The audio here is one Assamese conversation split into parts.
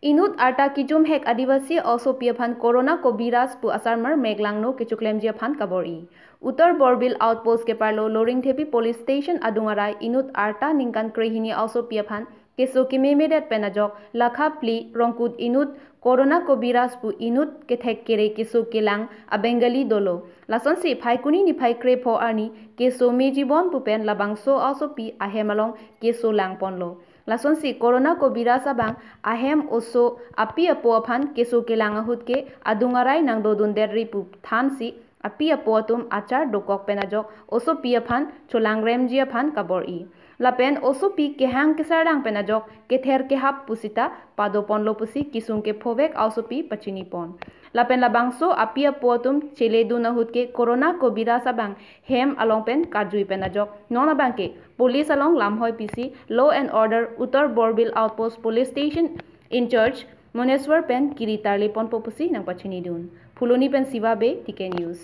Inut arta kijum hek adivasi also piaphan corona ko biras pu asarmar meglangno kichuklem jia phan kabori. Uttar Borbil outpost ke parlo Loring Thepi police station adungarai inut arta ningkan krehini also piaphan keso kimemedet penajok lakha pli rongkut inut corona ko biras pu inut ke thek kere keso kelang a Bengali dolo. Lasonsi phaikuni ni phai kre pho arni keso mejibon pu pen labangso also pi ahemalong keso lang ponlo. Lasonsi corona ko birasa bang ahem oso api apo aphan keso kelanga hutke adungarai nangdo dunder ripu thansi api apo atum achar dokok penajok oso pi aphan cholang remji aphan kabor i. Lapen oso pi kehang kesarang penajok kether kehap pusita pado ponlo pusi kisung ke phovek oso pi pachini pon. Lapen labangso api apo atum chele duna hutke corona ko birasa bang hem along pen kajui penajok nona bangke police along Lamhoi PC law and order Uttar Borbil outpost police station in charge Moneswar pen kiri tarli pon popusi nang pachini dun. Phuloni pen Siva be TK News.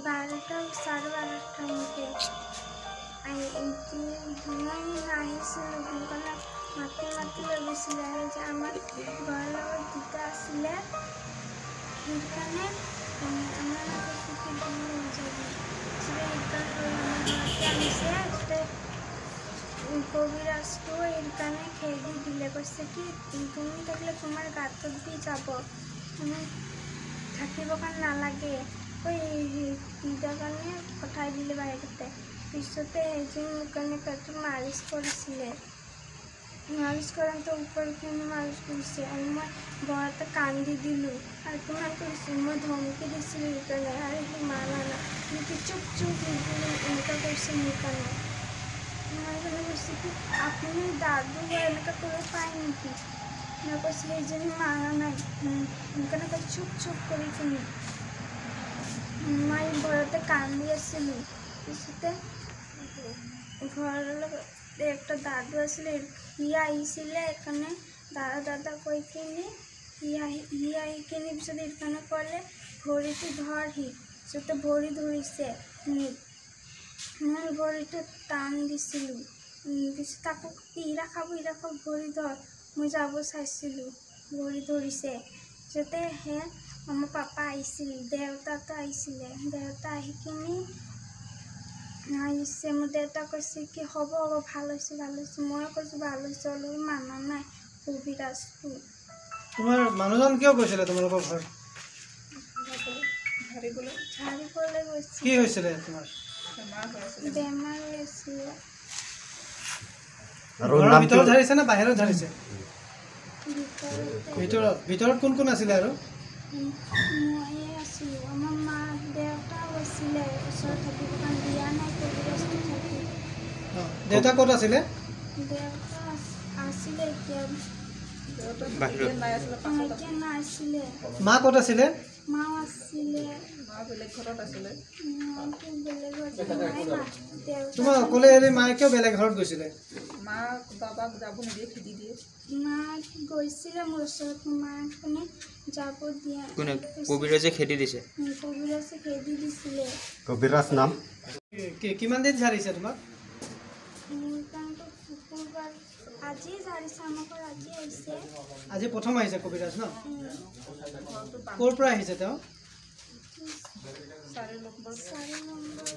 বারোটা সাড়ে বারোটার মধ্যে আহিছিলোঁ, সোনকালে মাতি মাতি লৈ গৈছিলে আৰু যে আমাৰ ঘৰৰ লগত দুটা আছিলে, সেইকাৰণে আমাৰ লৈ যাবি সেইকাৰণে আমাৰ ঘৰতে আনিছে। কবিৰাজটো সেইকাৰণে খেদি দিলে, কৈছে কি তুমি থাকিলে তোমাৰ গাটোত দি যাব, তুমি থাকিব কাৰণে নালাগে। দিদাৰ কাৰণে পঠাই দিলে বাহিৰতে। পিছতে সেইজন মোৰ কাৰণে পেটটো মালিচ কৰিছিলে, মালিচ কৰোঁতে ওপৰখিনি মালিচ কৰিছে আৰু মই ভয়তে কান্দি দিলোঁ। আৰু কিমান কৰিছোঁ, মই ধমকি দিছিলোঁ সেইকাৰণে, আৰু সি মানা নাই, নেকি চুপ চুপ এনেকুৱা কৰিছে মোৰ কাৰণে। মই সেইকাৰণে কৈছোঁ কি আপুনি দাদু হয় এনেকুৱা কৰিব পাৰে নেকি? মই কৈছোঁ সেইজনী মানা নাই, সেইকাৰণে কৈ চুপ চুপ কৰি কিনি মই ভয়তে কান্দি আছিলোঁ। পিছতে ঘৰৰ লগত একটা দাদু আছিলে, সি আহিছিলে, সেইকাৰণে দাদা দাদা কৈ কিনি সি আহি কিনি পিছত সেইকাৰণে ক'লে ভৰিটো ধৰহি। পিছতে ভৰি ধৰিছে মোক, মই ভৰিটো টান দিছিলোঁ। পিছত আকৌ ইৰা খাব ইৰা খাব ভৰি ধৰ, মই যাব চাইছিলোঁ, ভৰি ধৰিছে। পিছতে হে আমাৰ পাপা আহিছিল, দেউতাটো আহিছিলে, দেউতা আহি কিনি আহিছে। মোৰ দেউতা কৈছে কি হ'ব হ'ব, ভাল হৈছে ভাল হৈছে। মই কৈছোঁ ভাল হৈছে, অলপ মানা নাই কবিৰাজটো। তোমাৰ মানুহজন কিয় গৈছিলে তোমালোকৰ ঘৰত? ঝাৰিবলৈ গৈছিলে। কি হৈছিলে তোমাৰ? বেমাৰ হৈ আছিলে। ঘৰৰ ভিতৰত ঝাৰিছে নে বাহিৰত ঝাৰিছে? ভিতৰত। ভিতৰত কোন কোন আছিলে আৰু? ময়ে আছিলোঁ, আমাৰ মা দেউতাও আছিলে ওচৰত থাকিব কাৰণে দিয়া নাই কবিৰাজটো থাকি। দেউতা ক'ত আছিলে? দেউতা আছিলে এতিয়া এতিয়া নাছিলে। মা ক'ত আছিলে? মাও আছিলে, তোমাৰ অকলে এৰি মায়ে কিয় বেলেগ ঘৰত গৈছিলে? মা বাবাক যাব নিদিয়ে, খেদি দিয়ে। মা গৈছিলে মোৰ ওচৰত, মা মানে যাব দিয়া। কোনে? কবিৰাজে খেদি দিছে? কবিৰাজে খেদি দিছিলে। কবিৰাজ নাম? কিমান দিন ঝাৰিছে তোমাক? শুকুৰবাৰ আজি ঝাৰিছে, আমাৰ ঘৰ আজি আহিছে। আজি প্ৰথম আহিছে কবিৰাজ ন? ক'ৰ পৰা আহিছে তেওঁ? 4 নম্বৰ।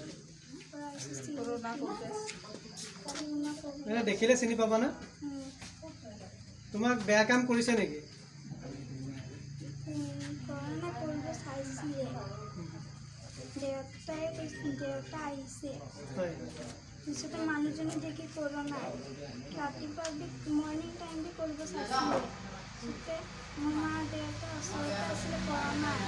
দেখিলে চিনি পাবানে? তোমাক বেয়া কাম কৰিছে নেকি? দেউতাই কৈছে, দেউতা আহিছে। পিছতে মানুহজনী দেখি কৰা নাই, ৰাতিপুৱা মৰ্ণিং টাইম বি কৰিব চাইছিলে। পিছতে মোৰ মা দেউতা ওচৰতে আছিলে, কৰা নাই।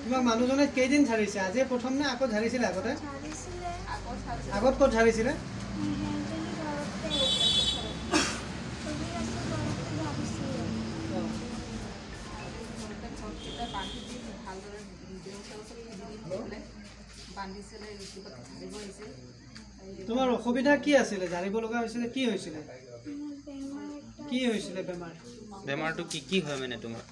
তোমাক মানুহজনে কেইদিন ঝাৰিছে? আজিয়ে প্ৰথম নে আকৌ ঝাৰিছিলে আগতে? আগত ক'ত ঝাৰিছিলে? তোমাৰ অসুবিধা কি আছিলে? ঝাৰিব লগা হৈছিলে, কি হৈছিলে? কি হৈছিলে বেমাৰ? বেমাৰটো কি কি হয় মানে তোমাৰ?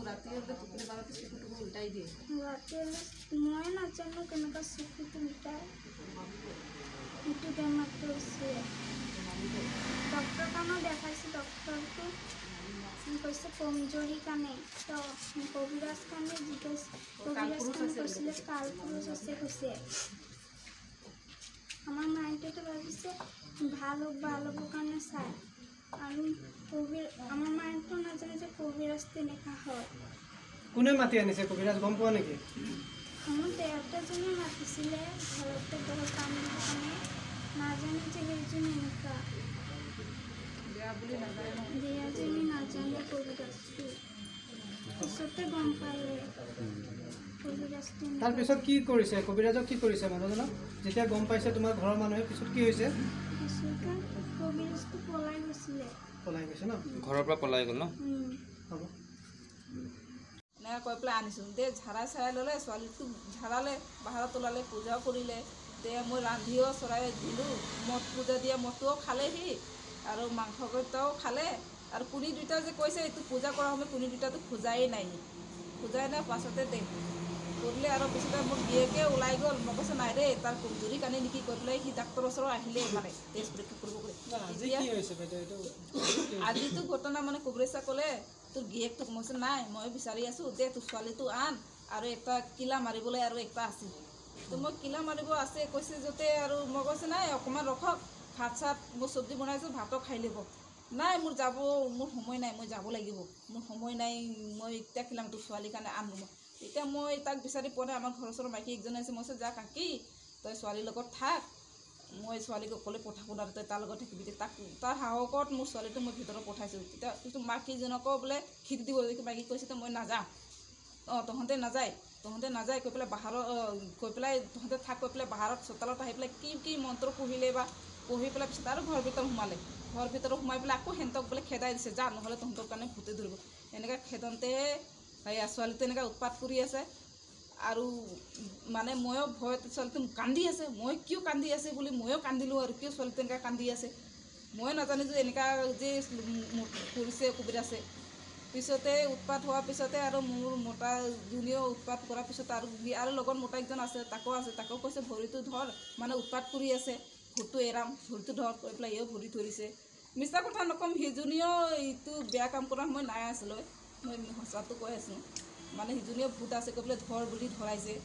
ৰাতি টোপনি মাৰোঁতে চকুটো উল্টাই দিয়ে। ৰাতি হ'লে মই নাজানো কেনেকুৱা চকুটো উল্টাই, সেইটো বেমাৰটো হৈছে। ডক্টৰ কাৰণেও দেখাইছোঁ, ডক্টৰটো কৈছে কমজোৰি কাৰণে, তো কবিৰাজ কাৰণে জিজ্ঞাসা, কবিৰাজ কাৰণে কৈছিলে কালপুৰুষ আছে কৈছে। আমাৰ মায়েতো ভাবিছে ভাল হওক, ভাল হ'ব কাৰণে চায়, আৰু কবিৰ আমাৰ মায়েতো নাজানে যে কবিৰাজ তেনেকুৱা হয়। কোনে মাতি আনিছে কবিৰাজ গম পোৱা নেকি? আমাৰ দেউতাজনে মাতিছিলে ঘৰতে ঘৰৰ কাম দিব কাৰণে, নাজানে যে সেইজন এনেকুৱা বেয়াজনী, নাজানে কবিৰাজটো, পিছতে গম পালে কবিৰাজটো। তাৰপিছত কি কৰিছে কবিৰাজক? কি কৰিছে মানুহজনক যেতিয়া গম পাইছে তোমাৰ ঘৰৰ মানুহে, পিছত কি হৈছে? পিছতে কবিৰাজটো পলাই গৈছিলে। পলাই গৈছে ন? ঘৰৰ পৰা পলাই গ'ল ন? হ'ব। এনেকৈ কৈ পেলাই আনিছোঁ দে, ঝাৰাই চাৰাই ল'লে, ছোৱালীটোক ঝাৰালে, বাহিৰত ওলালে, পূজাও কৰিলে দে, মই ৰান্ধিও চৰাই দিলোঁ, মদ পূজা দিয়া মদটোও খালেহি আৰু মাংস কেইটাও খালে। আৰু কোনি দুটা যে কৈছে এইটো পূজা কৰা সময়ত কোনি দুটাটো খোজাই নাই, খোজাই নাই। পাছতে দে কৰিলে আৰু পিছতে মোৰ গিয়েকে ওলাই গ'ল। মই কৈছোঁ নাই দেই, তাৰ কমজুৰি কাৰণে নেকি কৈ পেলাই সি ডাক্তৰৰ ওচৰত আহিলে, মানে টেষ্ট পৰীক্ষা কৰিব গ'লে। আজিতো ঘটনা মানে কবিৰাজে ক'লে তোৰ গিয়েকটোক, মই কৈছোঁ নাই, মই বিচাৰি আছোঁ দে, তোৰ ছোৱালীটো আন আৰু এটা কিলা মাৰিবলৈ আৰু একটা আছে, তো মই কিলা মাৰিব আছে কৈছে য'তে। আৰু মই কৈছোঁ নাই, অকণমান ৰখক, ভাত চাত মই চব্জি বনাইছোঁ, ভাতো খাই ল'ব। নাই, মোৰ যাব, মোৰ সময় নাই, মই যাব লাগিব, মোৰ সময় নাই, মই এতিয়া খিলাম তোৰ ছোৱালীৰ কাৰণে আনো। মই তেতিয়া মই তাক বিচাৰি পোৱা নাই। আমাৰ ঘৰৰ ওচৰৰ মাইকী একজনী আছে, মই কৈছোঁ যা কাকি, তই ছোৱালীৰ লগত থাক, মই ছোৱালীক অকলে পঠাব নোৱাৰোঁ, তই তাৰ লগত থাকিবি। তাক তাৰ সাহসত মোৰ ছোৱালীটো মই ভিতৰত পঠাইছোঁ। তেতিয়া কিন্তু মাকীজনকো বোলে খিদি দিব, মাইকী কৈছে তো মই নাযাওঁ, অঁ তহঁতে নাযায়, তহঁতে নাযায় কৈ পেলাই বাহিৰত কৈ পেলাই তহঁতে থাক কৈ পেলাই বাহিৰত চোতালত আহি পেলাই কি কি মন্ত্ৰ পঢ়িলে বা পঢ়ি পেলাই পিছত আৰু ঘৰৰ ভিতৰত সোমালে। ঘৰৰ ভিতৰত সোমাই পেলাই আকৌ সিহঁতক বোলে খেদাই দিছে, যা নহ'লে তহঁতৰ কাৰণে ভূতে ধৰিব। এনেকৈ খেদোঁতে সেয়া ছোৱালীটো এনেকৈ উৎপাত কৰি আছে আৰু মানে ময়ো ভয়ত ছোৱালীটো কান্দি আছে, মই কিয় কান্দি আছে বুলি ময়ো কান্দিলোঁ আৰু কিয় ছোৱালীটো এনেকৈ কান্দি আছে ময়ো নাজানো যে এনেকুৱা যে কৰিছে কবিৰাজে। পিছতে উৎপাত হোৱাৰ পিছতে আৰু মোৰ মতাজনীও উৎপাত কৰাৰ পিছত আৰু আৰু লগত মতা একজন আছে, তাকো আছে, তাকো কৈছে ভৰিটো ধৰ, মানে উৎপাত কৰি আছে, ভৰিটো এৰাম, ভৰিটো ধৰ কৈ পেলাই এও ভৰি ধৰিছে। মিছা কথা নক'ম, সিজনীও এইটো বেয়া কাম কৰা সময় নাই আছিলে, মই সঁচাটো কৈ আছোঁ, মানে সিজনীও ভূত আছে কৈ পেলাই ধৰ বুলি ধৰাইছে।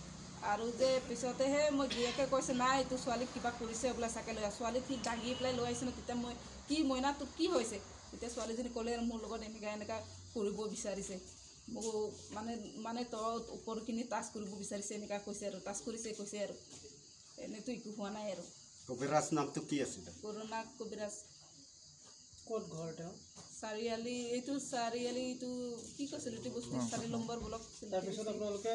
আৰু যে পিছতেহে মই গিৰিয়েকে কৈছে নাই এইটো ছোৱালীক কিবা কৰিছে বোলে চাগে, লৈ ছোৱালীক সি দাঙি পেলাই লৈ আহিছে ন। তেতিয়া মই কি মইনা তোৰ কি হৈছে? তেতিয়া ছোৱালীজনী ক'লে মোৰ লগত এনেকুৱা এনেকুৱা কৰিব বিচাৰিছে, মোক মানে মানে তই ওপৰখিনি টাচ কৰিব বিচাৰিছে এনেকুৱা কৈছে আৰু টাচ কৰিছে কৈছে আৰু এনেইতো একো হোৱা নাই। আৰু কবিৰাজ নামটো কি আছিলে? কৰোণা কবিৰাজ। ক'ত ঘৰ তেওঁ? চাৰিআলি, এইটো চাৰিআলি, এইটো কি কৈছিল এইটো বস্তু 4 নম্বৰ ব্লক। তাৰপিছত আপোনালোকে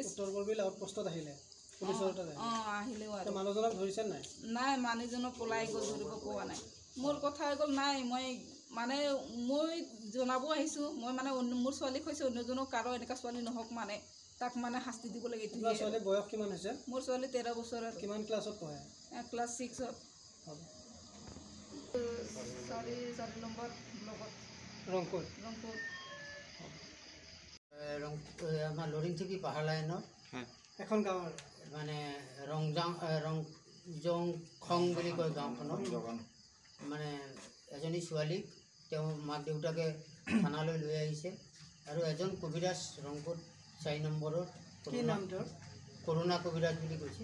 উত্তৰ বৰবিল আউটপোষ্টত আহিলে, পুলিচৰ তাত? অঁ, আহিলেও। আৰু মানুহজনক ধৰিছে নাই? নাই, মানুহজনক পলাই গ'ল, ধৰিব পোৱা নাই। মোৰ কথা হৈ গ'ল নাই, মই মানে মই জনাব আহিছোঁ, মই মানে মোৰ ছোৱালীক হৈছে অন্যজনক কাৰো এনেকুৱা ছোৱালী নহওক, মানে তাক মানে শাস্তি দিব লাগে। এইটো ছোৱালীৰ বয়স কিমান হৈছে? মোৰ ছোৱালী 13 বছৰ। কিমান ক্লাছত পঢ়ে? ক্লাছ 6ত। 4 নম্বৰ ব্লকত, ৰংপুৰ। ৰংপুৰ ৰং আমাৰ লৰিংথিপি পাহাৰ লাইনৰ এখন গাঁৱৰ মানে ৰংজাং ৰংজং খং বুলি কয় গাঁওখনত, মানে এজনী ছোৱালীক তেওঁ মাক দেউতাকে থানালৈ লৈ আহিছে আৰু এজন কবিৰাজ ৰংপুৰ 4 নম্বৰৰ, কি নাম তেওঁৰ? কৰোণা কবিৰাজ বুলি কৈছে।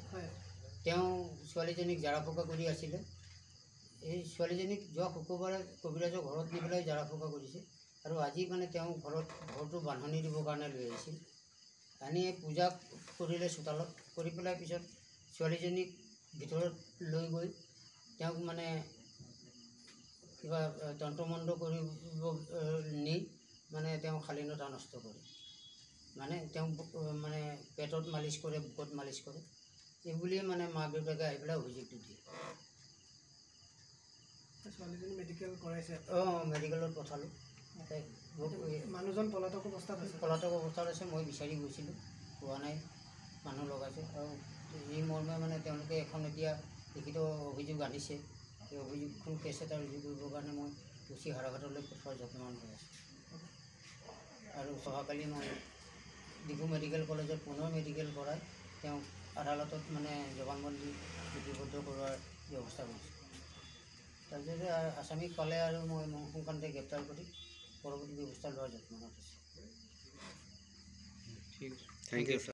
তেওঁ ছোৱালীজনীক জৰা ফুকা কৰি আছিলে। এই ছোৱালীজনীক যোৱা শুক্ৰবাৰে কবিৰাজৰ ঘৰত নি পেলাই জৰা ফুকা কৰিছে আৰু আজি মানে তেওঁ ঘৰত ঘৰটো বান্ধনি দিবৰ কাৰণে লৈ আহিছিল। আনি পূজা কৰিলে চোতালত, কৰি পেলাই পিছত ছোৱালীজনীক ভিতৰত লৈ গৈ তেওঁক মানে কিবা তন্ত্ৰ মন্ত্ৰ কৰিব নি মানে তেওঁ শালীনতা নষ্ট কৰে, মানে তেওঁক মানে পেটত মালিচ কৰে, বুকত মালিচ কৰে, এই বুলিয়ে মানে মাক দেউতাকে আহি পেলাই অভিযোগটো দিয়ে। ছোৱালীজনী মেডিকেল কৰাইছে? অঁ, মেডিকেলত পঠালোঁ। মানুহজন পলাতক অৱস্থাত আছে? পলাতক অৱস্থাত আছে। মই বিচাৰি গৈছিলোঁ, পোৱা নাই, মানুহ লগাইছে। আৰু এই মৰ্মে মানে তেওঁলোকে এখন এতিয়া লিখিত অভিযোগ আনিছে। এই অভিযোগখন কেছ এটা ৰুজু কৰিবৰ কাৰণে মই উচি হাৰাঘাটলৈ পঠোৱাৰ যত্নবান হৈ আছোঁ। আৰু অহাকালি মই ডিফু মেডিকেল কলেজত পুনৰ মেডিকেল কৰাই তেওঁক আদালতত মানে জবানবন্দী লিপিবদ্ধ কৰোৱাৰ ব্যৱস্থা কৰিছোঁ। তাৰপিছতে আছামীক পালে আৰু মই সোনকালে গ্ৰেপ্তাৰ কৰি পৰৱৰ্তী ব্যৱস্থা লোৱাৰ যত্নত আছোঁ। ঠিক আছে, thank U.